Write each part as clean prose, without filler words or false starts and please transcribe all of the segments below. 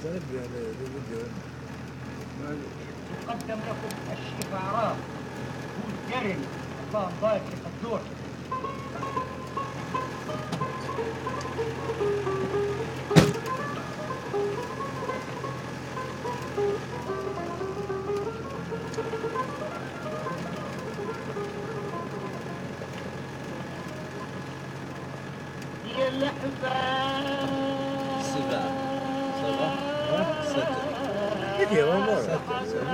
très bien les vidéos. يقدم لكم الشيخ عراف والجري الله مبارك الدور. يا الأحباب سبعة سبعة ستة Vidéo,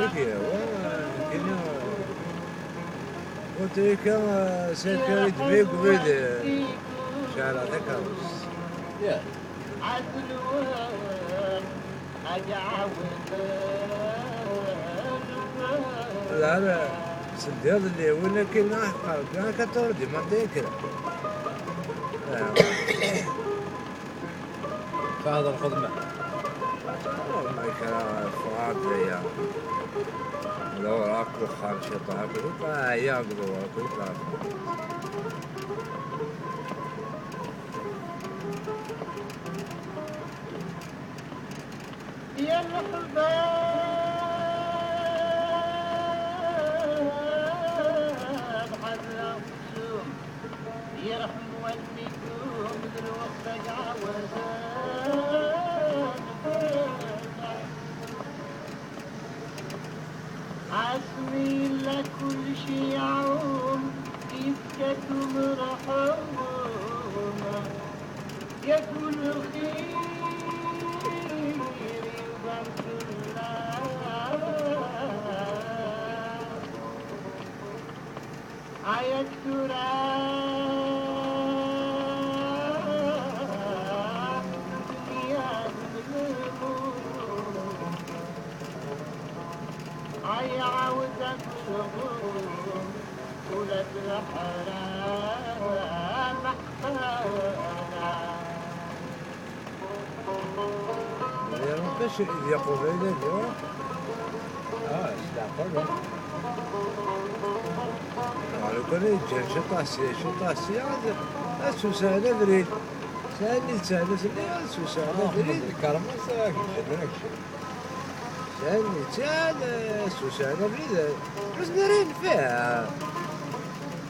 vidéo, قلت لك سيركا يدمي قبيل شعر هذاك. يا لا لا سدير اللي ولكن أحقر كتردي ما تذكر. فهذا الخدمة ما كان فؤاد يا لو راك وخان شي طاق يطلع ياقضوا يطلع. يا الأحباب حرمتم يرحم والديكم الوقت عزمي لكل شي يعوم يسكتم رحمهم يا كل خير وبارك الله عيا التراب يا عي عودك الغوم ولاد الحرام حقانا. يا باش يقول لي استعقل. لو كان يجي شي طاسي اسوس على بريد سالي سالي اسوس على بريد الكرمس سالي سالي اسوس على بريد بس نرين فيها.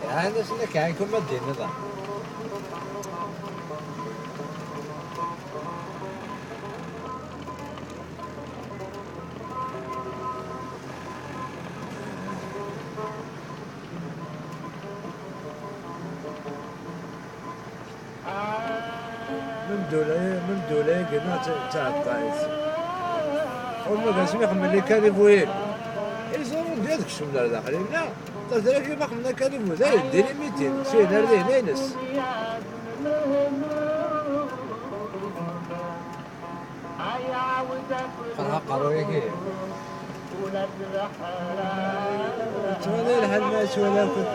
هذا سنة كاينكم ما دين نظام. من دولة قلنا تاع الطايف وما قاسم يخمن لي كاليفوين يزورون ديالك الشمال داخلين لا ترى كيما خمنا كاليفو داير ديري 200 سي دار ليه نينس. قرها قروية كي تولي الحماس ولا كنت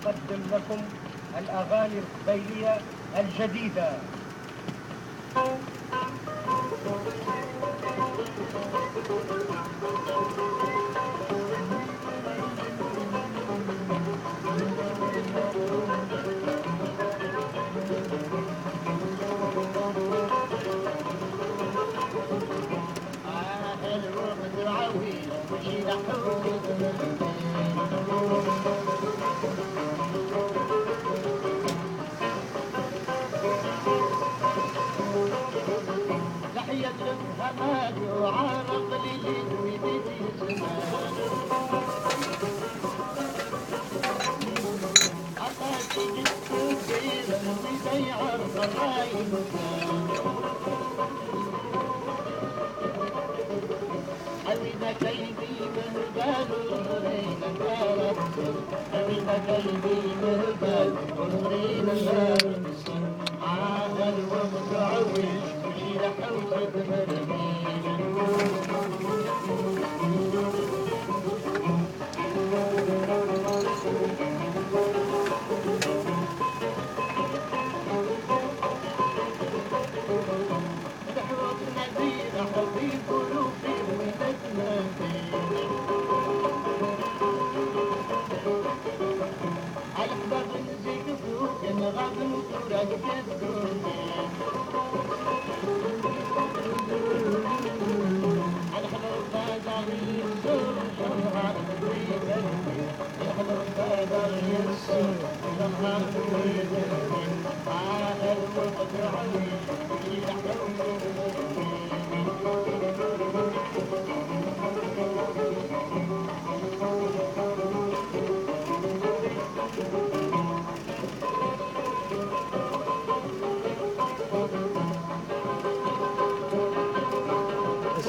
نقدم لكم الأغاني القبيلية الجديدة.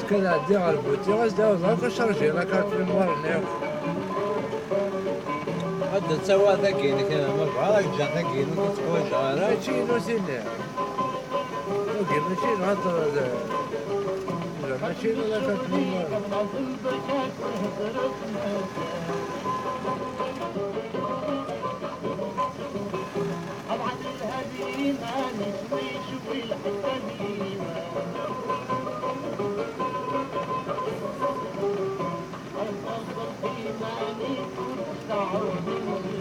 كان عندي غير بوتي غاز داوز شارجي لا كارت ميموار نيو. هذا تسوى ثقيل كذا ما بعرف جا ثقيل وتسوى جارة. ماشي نوسيني. أوكي ماشي نهضر ماشي لا كارت ميموار.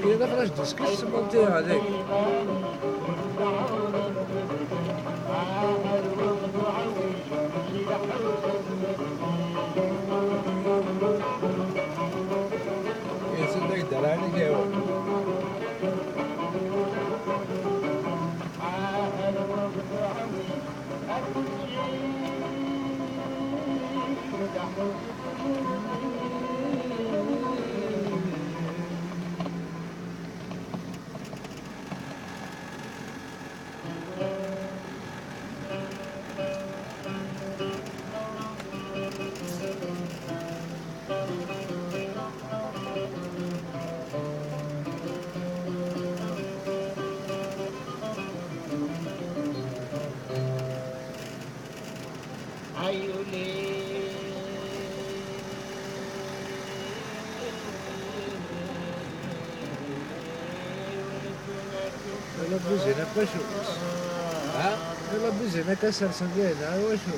كي خرج ديسك سمونتي عليك. يصدق دراني كيف. يلا بوزينا باشو. ها؟ يلا بوزينا كسر سندينا واشو.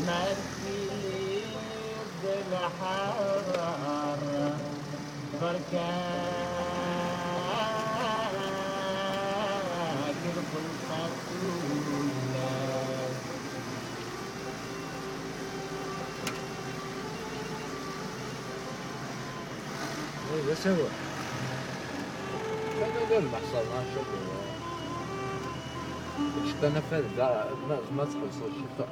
هذا سوا. كان قال محصل ما شوف. شفت انا في الدار ما تخلص الشتاء.